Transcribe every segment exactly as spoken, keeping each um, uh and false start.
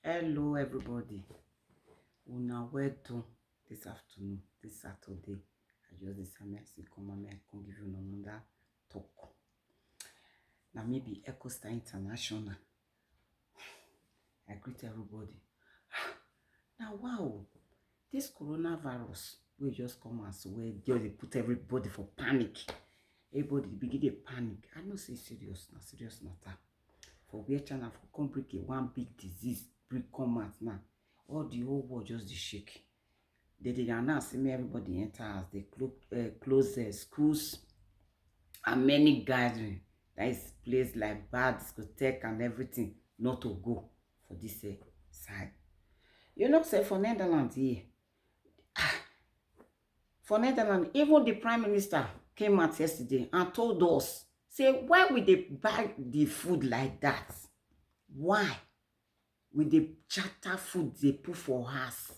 Hello, everybody. Una well done this afternoon, this Saturday. I just decide me I say come and I come give you another talk. Now maybe Echo Star International. I greet everybody. Now wow, this coronavirus will just come as well. Just dey put everybody for panic. Everybody begin dey panic. I know say serious na serious matter. For where China for come bring a one big disease, bring come out now. All the whole world just dey shake. They dey announce say make everybody enter house, they clo- uh, close uh, schools and many gathering. That is place like bar, discotheque and everything not to go for this uh, side. You know, say for Netherlands here, ah, for Netherlands, even the prime minister came out yesterday and told us, say, why we dey buy the food like that? Why we dey charter food dey put for house?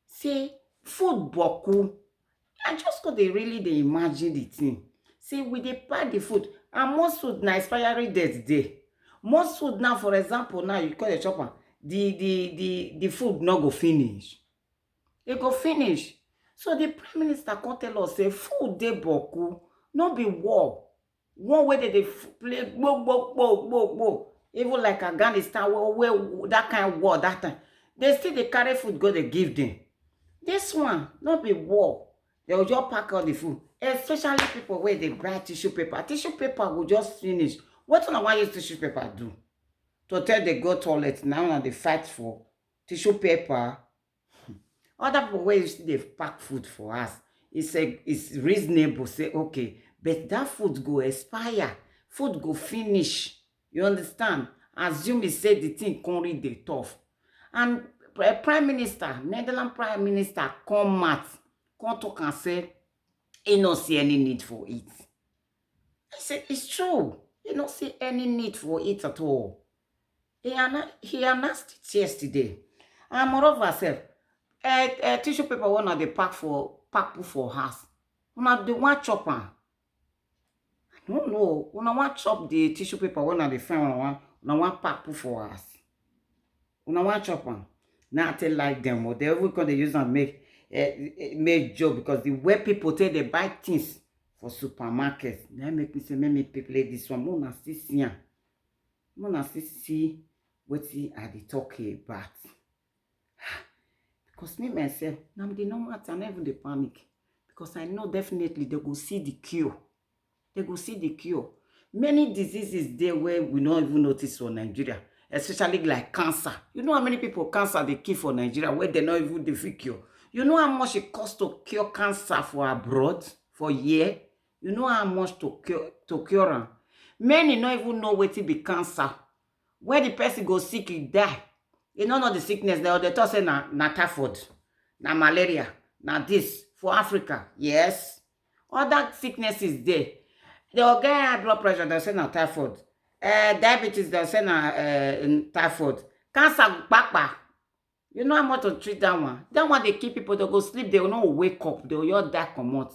Say food boku. I just go dey really dey imagine the thing. Say we dey buy the food and most food na expiry date dey. Most food now, for example, now you call the chop am, the the the the food no go finish. E go finish. So the prime minister come tell us say food dey boku, no be war. War wey dey dey f- play gbo gbo gbo gbo gbo. Even like Afghanistan, where, where that kind of war that time, they still dey carry food go dey give them. This one no be war. They will just pack all the food, especially people wey dey buy tissue paper. Tissue paper go just finish. Wetin una wan use tissue paper do? To tell dey go toilet, na una dey fight for tissue paper. Other people wey still dey pack food for house, it's a it's reasonable say okay, but that food go expire, food go finish. You understand? Assume e say the thing come reach the tough, and uh, prime minister, Netherlands prime minister come out, come talk and say he no see any need for it. I say it's true. He no see any need for it at all. He, anna- he announced it yesterday. And moreover, sef, uh, uh, tissue paper wey una dey pack for pack put for house, una dey wan chop am. I don't know. Una wan chop the tissue paper wey una dey find, una wan una wan pack put for house. Una wan chop am. Now I tell like them, or they even come dey use am make uh, make joke because the way people take dey buy things for supermarket, na make me say make me play this one. Make una still see am. Make una still see wetin I dey talk about. Because me myself, na the normal thing, I no even dey panic because I know definitely they go see the cure. They go see the cure. Many diseases dey where we no even notice for Nigeria, especially like cancer. You know how many people cancer dey kill for Nigeria where they no even dey fit cure? You know how much it cost to cure cancer for abroad for year? You know how much to cure to cure am? Many no even know wetin be cancer. Where the person go sick, e die. E no know the sickness. They dey talk say na na typhoid, na malaria, na this for Africa. Yes, other sicknesses dey. They go get high blood pressure. They say na typhoid. Uh, diabetes. They say na uh, typhoid. Cancer, papa. You know how much to treat that one? That one dey kill people. They go sleep. They no wake up. They go just die comot.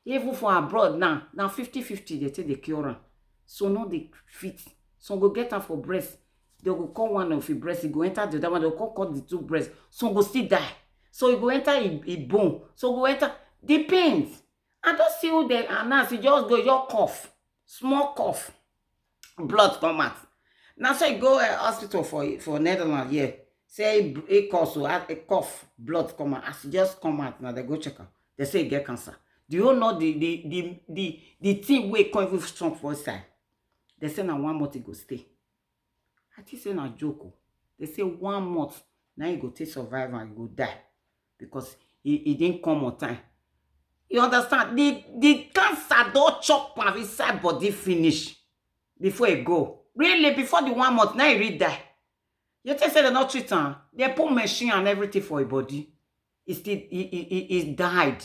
Even for abroad now, now fifty fifty they take the cure am. So no dey fit. Some go get am for breast. They go cut one of the breast. E go enter the other one. They go cut the two breast. Some go still die. So e go enter e, e bone. So go enter. Depends. I don see who dey announce. E just go, e just cough. Small cough. Blood come out. Na so e go uh, hospital for for Netherlands here. Say e cough, so e cough, blood come out. As e just come out, now they go check am. They say e get cancer. Do you know the the the the, the thing wey come even strong for inside? They say na one month e go stay. I think say na joke o. They say one month, now e go take survive and e go die because e e didn't come on time. You understand? The the cancer don chop am inside body finish before e go. Really, before the one month, now e really die. You think say they no treat am? They put machine and everything for e body. E still e e e e died.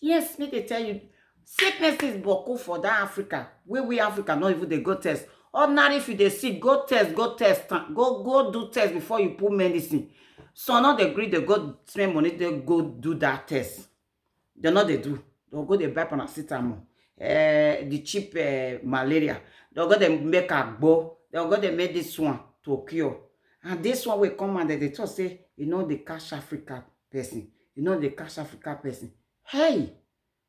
Yes, make they tell you, sicknesses boku for that Africa. We we Africa no even dey go test. Ordinary, if you dey sick, go test, go test, am, go go do test before you put medicine. So no dey gree dey go spend money dey go do that test. They no dey do. They go dey buy paracetamol, eh, the cheap eh, malaria. They go dey make agbo. They go dey make this one to cure. And this one wey come out, dem dey talk say e no dey catch Africa person, e no dey catch Africa person. Hey,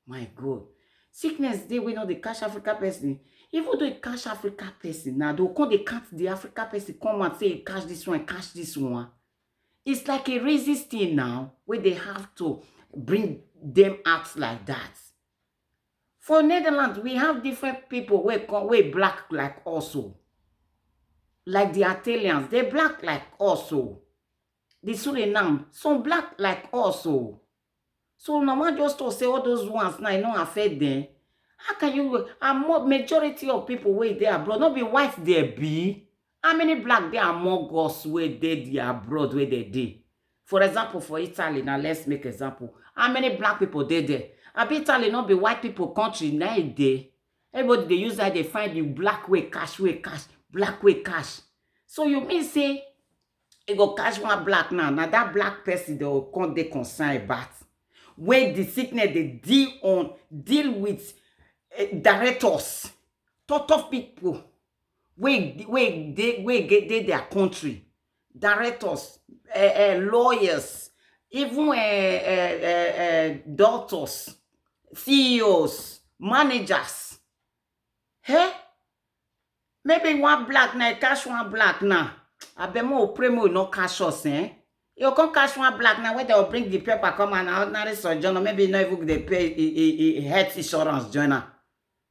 my God, sickness dey wey no dey catch Africa person. Even though e catch Africa person, now they come dey count the Africa person, come out say e catch this one, catch this one. It's like a racist thing now, where they have to bring them out like that. For Netherlands, we have different people wey come, wey black like us o. Like the Italians, they black like us o. The Suriname, some black like us o. So na one just to say all those ones now, e no affect them. How can you, and mo-, majority of people wey dey abroad, no be white they be. How many black dey among us wey dey the abroad wey they dey? For example, for Italy, now let's make example. How many black people dey there? Abi Italy no be white people country, na e dey. Everybody dey use that, dey find the black wey catch, wey catch, black wey catch. So you mean say e go catch one black now, na that black person dey go come dey concern about, wey the sickness dey deal on, deal with, eh, directors, tough, tough people wey, wey dey, wey get, dey their country, directors, eh, eh, lawyers, even, eh, eh, eh, eh, doctors, C E Os, managers. Hey, maybe one black now, e catch one black now. Abeg, mo pray mo no catch us, eh? You come catch one black now, where they'll bring the paper come and ordinary surgeon, or maybe not even they pay i-, i-, i-, health insurance joiner.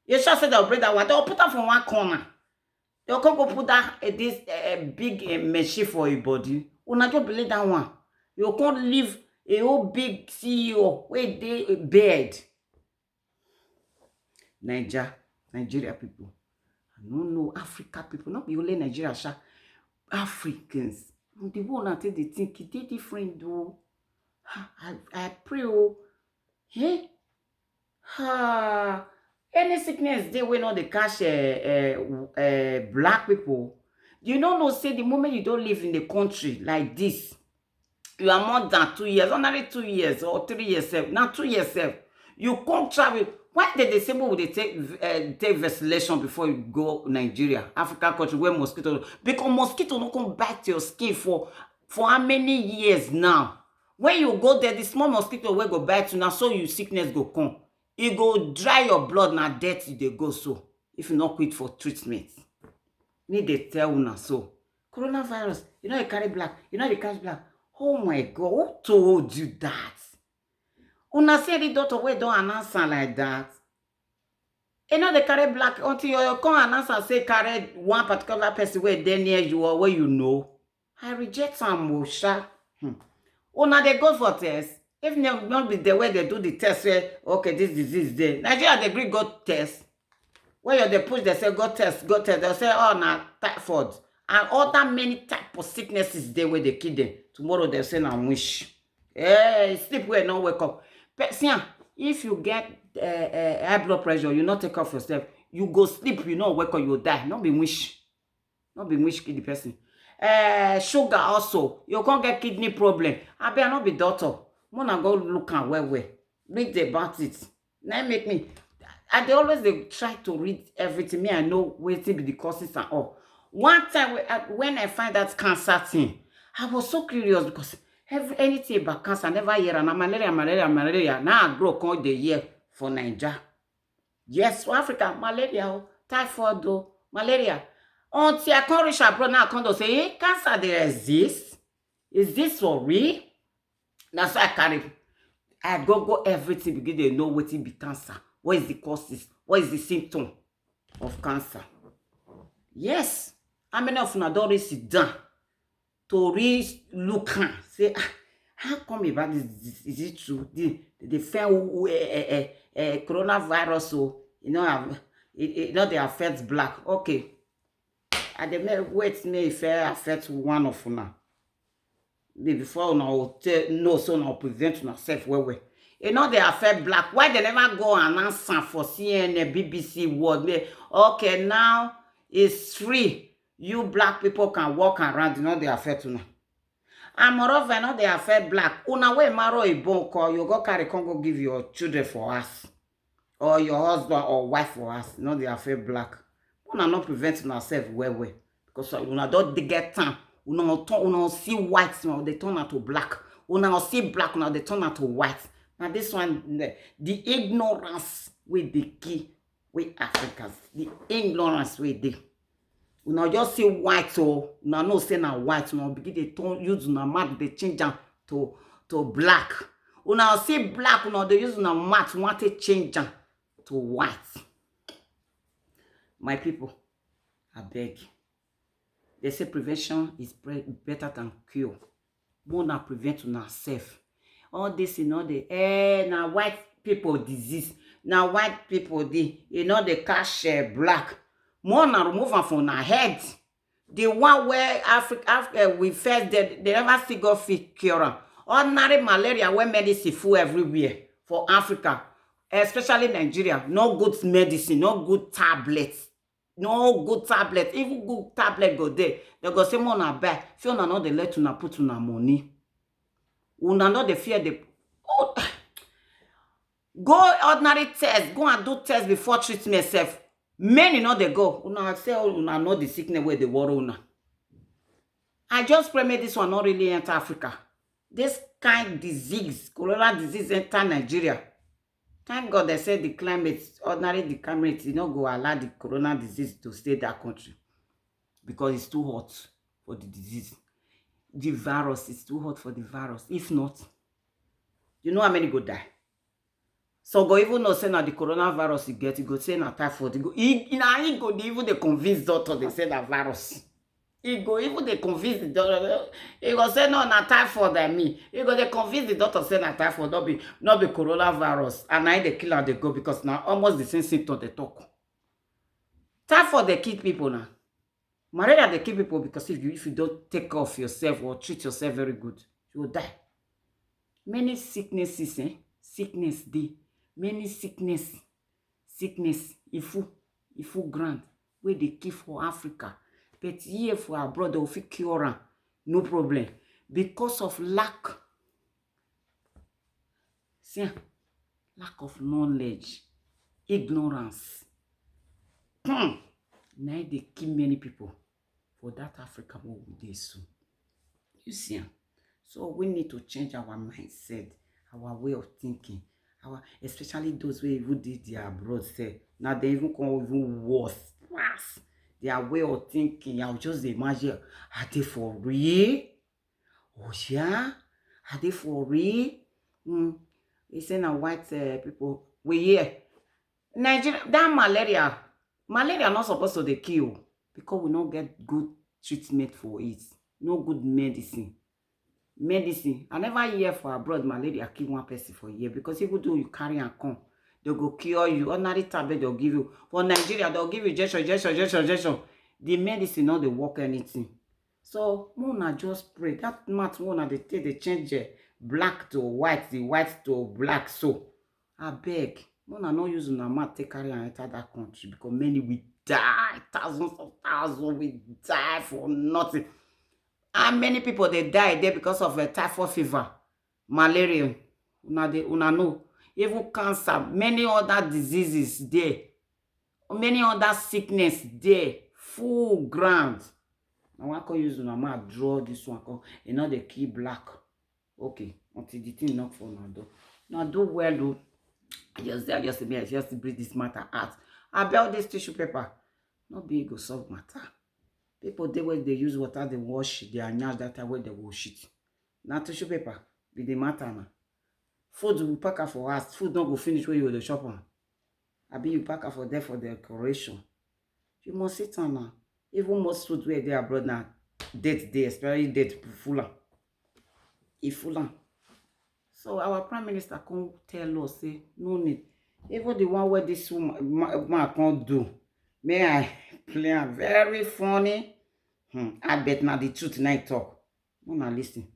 You sure say they'll bring that one? They'll put am for one corner. They'll come go put that, eh, this, eh, eh, big, eh, machine for your body. Una just believe that one. You can't leave a whole big C E O where they, eh, bed. Niger, Nigeria people. I don't know, Africa people, not be only Nigeria, sha. Africans. The one I take the think, e dey different though. I, I pray, oh. Eh? Ha. Any sickness dey wey no dey catch, eh, eh, eh, black people. You no know say the moment you don't live in the country like this, you are more than two years, only two years or three years sef, na two years sef. You come travel. Why they dey say we dey take, eh, take vaccination before you go Nigeria, African country where mosquito? Because mosquito no come bite your skin for, for how many years now? When you go there, the small mosquito wey go bite you, na so you sickness go come. E go dry your blood, na death you dey go so, if you no quit for treatment. Me dey tell una so. Coronavirus, you no dey carry black, you no dey catch black. Oh my God, who told you that? Una see any doctor wey don announce am like that? E no dey carry black until you come announce am say carry one particular person wey dey near you or wey you know. I reject am o, sha. Hmm. Una dey go for test? If no, no be the way they do the test, say, okay, this disease dey. Nigeria dey gree go test. When you dey push, they say, "Go test, go test." They say, "Oh, na typhoid." And other many type of sicknesses dey wey dey kill them. Tomorrow they say na wish. Eh, sleep well, no wake up. Pe-, see am, if you get, eh, eh, high blood pressure, you no take care of yourself, you go sleep, you no wake up, you die. No be wish. No be wish kill the person. Eh, sugar also. You can't get kidney problem. Abeg, I no be doctor. Mona go look am well well. Read about it. Na im make me, I dey always dey try to read everything. Me, I know wetin be the causes and all. One time when I, when I find that cancer thing, I was so curious because every, anything about cancer, I never hear am. Na malaria, malaria, malaria. Now I grow come dey hear for Naija. Yes, for Africa, malaria o, typhoid o, malaria. Until I come reach abroad, now I come to say, "Eh, cancer dey exist? Is this for real?" Na so I carry, I go, go everything, begin dey know wetin be cancer. What is the causes? What is the symptom of cancer? Yes. How many of una don reach sit down to reach look am? Say, "Ah, how come about this disease? Is it true?" The, the fair, eh, eh, eh, eh, coronavirus, so, you know, have, it, it no dey affect black. Okay. I dey make, wait, may e fair affect one of una. Be before una go tell, know, so una prevent una self well well. E no dey affect black. Why they never go announce am for C N N, B B C World? Make, okay, now it's free. You black people can walk around. E no dey affect una. And moreover, e no dey affect black. Una wey marry oyibo nko, you go carry come go give your children for us, or your husband or wife for us. E no dey affect black. Una no prevent una self well well, because una don dey get time Una turn, una see white, una dey turn am to black. Una see black, una dey turn am to white. Na this one, the, the ignorance wey dey kill we Africans. The ignorance wey dey. Una just see white, oh, una know say na white. Una begin dey turn, use una mouth dey change am to to black. Una see black, una dey use una mouth want to change am to white. My people, I beg. They say prevention is pre- better than cure. More na prevent una self. All this, you know, the eh, na white people disease. Na white people the, you know, they catch uh, black. More na remove am from our head. The one where Africa, Africa we first did, they never still go fit cure am. Ordinary malaria where medicine full everywhere for Africa, especially Nigeria. No good medicine, no good tablets, no good tablet. Even good tablet go there, they go say more na buy. If una no dey let una put una money, una no dey fear the oh, go ordinary test, go and do test before treatment sef. Many no dey go. Una say oh, una know the sickness wey dey worry una. I just pray make this one not really enter Africa. This kind disease, corona disease, enter Nigeria. Thank God they say the climate, ordinary the climate, e no go allow the corona disease to stay that country because it's too hot for the disease. The virus is too hot for the virus. If not, you know how many go die? So go even know say na the coronavirus you get, you go say na typhoid. You go, he, na he go dey even dey convince doctor they say na virus. He go even dey convince the doctor. He go say no, na typhoid I mean. He go dey convince the doctor say na typhoid, not be not be coronavirus. And na him dey kill am dey go because na almost the same symptom they talk. Typhoid dey kill people now. Malaria dey kill people because if you if you don't take care of yourself or treat yourself very good, you will die. Many sicknesses, eh? Sickness dey. Many sickness, sickness, ifu, ifu grand wey dey kill for Africa. But here for abroad, they will fit cure am, no problem. Because of lack, see am, lack of knowledge, ignorance. Hmm. Na e dey kill many people for that Africa wey we dey so. You see am? So we need to change our mindset, our way of thinking, our especially those wey even dey there abroad sef. Na dem even come even worse pass. Their way of thinking, I just dey imagine, are they for real? Oh yeah, are they for real? Mm. He say na white uh, people we here. Nigeria, that malaria, malaria not supposed to dey kill because we no get good treatment for it. No good medicine. Medicine. I never hear for abroad malaria kill one person for here because even though you carry and come, they go cure you. Ordinary tablet they'll give you. For Nigeria, they'll give you injection, injection, injection, injection. The medicine not dey work anything. So Mona just pray. That math Mona they take they change uh, black to white, the white to black. So I beg, Mona no use una mouth take carry and enter that country because many will die, thousands of thousands will die for nothing. How many people they die there because of a typhoid fever, malaria? Una dey una know. Even cancer, many other diseases there. Many other sickness there. Full ground. I want to use una mouth draw this one. Come, you know the key black. Okay, until the thing knock for una door. Now do well o. Just there, just me, I just bring this matter out. I buy all this tissue paper. No be e go solve matter. People dey wey dey use water dey wash their nyash that time wey they go shit. Na tissue paper be the matter na. Food we pack am for house, food no go finish wey you go dey chop am. Abi you pack am for there for decoration. You must sit am na. Even most food wey dey abroad na date dey, expiring date full am. E full am. So our prime minister come tell us say no need. Even the one wey this woman ma- man come do, may I play am very funny. Hmm. I bet na the truth na I talk. Una listen.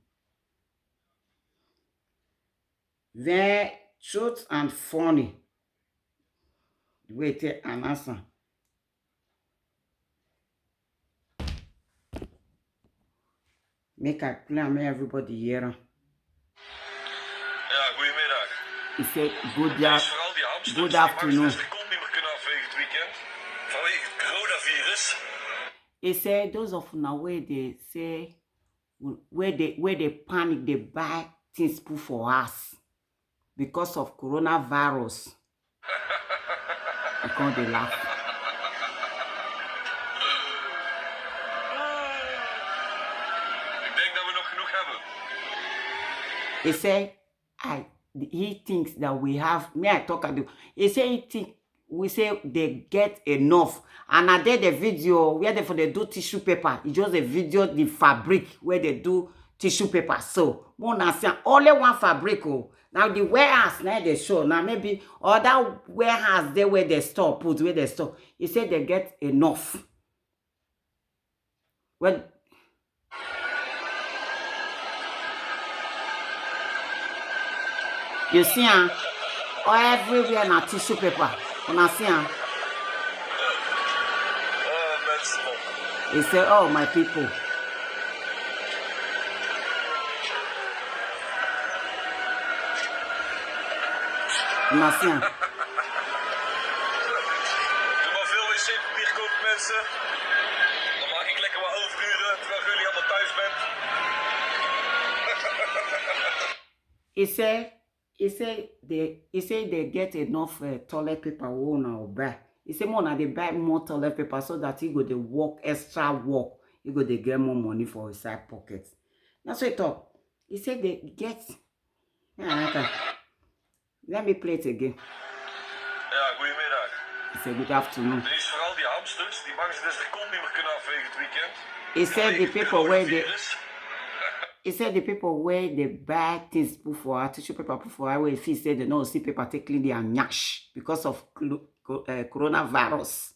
Very truth and funny. The way they announce am. Make I play am make everybody hear am. Ja, goedemiddag. He say good day. Vooral die hamsters Good die afternoon. Max de kont niet meer kunnen afvegen het weekend. Vanwege het coronavirus. They say those of una wey dey say, wey dey, wey dey panic, dey buy things put for house because of coronavirus. You come dey laugh. Ik denk dat we nog genoeg hebben. He say, I, he thinks that we have, me I talk at you. He say he think we say they get enough. And I did the video where they for they do tissue paper. It's just a video, the fabric where they do tissue paper. So, more than say only one fabric. Oh. Now the warehouse now they show. Now maybe other warehouse there where they store, put where they store. He said they get enough. Well, you see, ah, everywhere na tissue paper. Una see, ah. Oh, mensen. He say, "Oh, my people." Una see, ah. Doe maar veel wc-papier kopen, mensen. Dan mag ik lekker wat overhuren terwijl jullie allemaal thuis bent. He say, he say they, he say they get enough uh, toilet paper wey una go buy. He say more una dey buy more toilet paper so that he go dey work extra work. He go dey get more money for his side pocket. Na so he talk. He say they get. Yeah, I like am. Let me play it again. Ja, goedemiddag. He say, "Good afternoon." Deze vooral die hamsters die bang zijn dat ze de kont niet meer kunnen afvegen het weekend. He said the people where they, Virus. he said the people where they buy things put for our tissue paper put for our way. If he said they no see paper take clean their nyash because of clo- co- uh, coronavirus.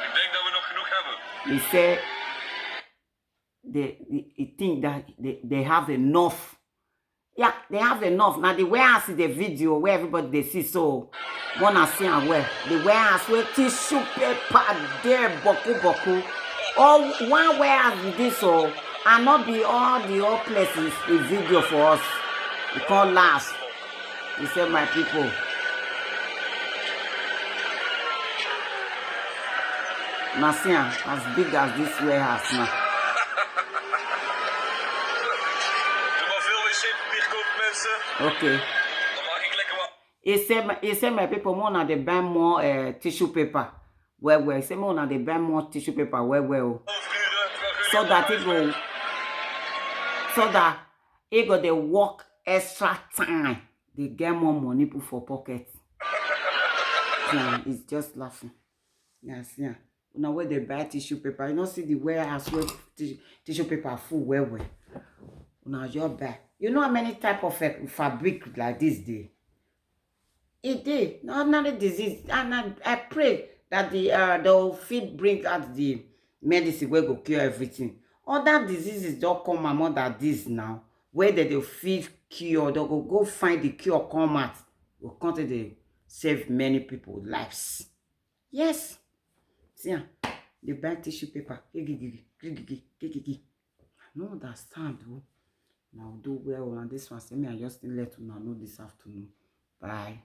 Ik denk dat we nog genoeg hebben. He said they, he, he think that they, they have enough. Yeah, they have enough. Now the warehouse is the video where everybody they see. So wanna see and where the warehouse where tissue paper there boku boku. Oh, one warehouse with this so and not be all the old places with video for us. You can't laugh. He said, "My people." Now see am as big as this warehouse now. Doe maar veel wc-papier kopen, mensen. Okay. Dan mag ik lekker wat. He said, my, he said, "My people, more now they buy more uh, tissue paper." Well, well. He said, "More now they buy more tissue paper." Well, well. Overhuren terwijl jullie So allemaal that it thuis go, bent. So that he go they work extra time. They get more money put for pocket. Yeah, he's just laughing. Yeah, see, yeah. Now where they buy tissue paper, you don't see the warehouse where tissue, tissue paper full well well. Now your buy. You know how many type of uh, fabric like this day? It dey. Na ordinary disease. And I, I pray that the uh, they'll fit bring out the medicine where go cure everything. Other diseases don't come among that this now. Where they dey fit cure, they go go find the cure come out. Go come take dey save many people lives. Yes. See, ah, they buy tissue paper. Gigigigi, gigigigi, gigigigi. I no understand o. Now do well and this one say me I just let una know this afternoon. Bye.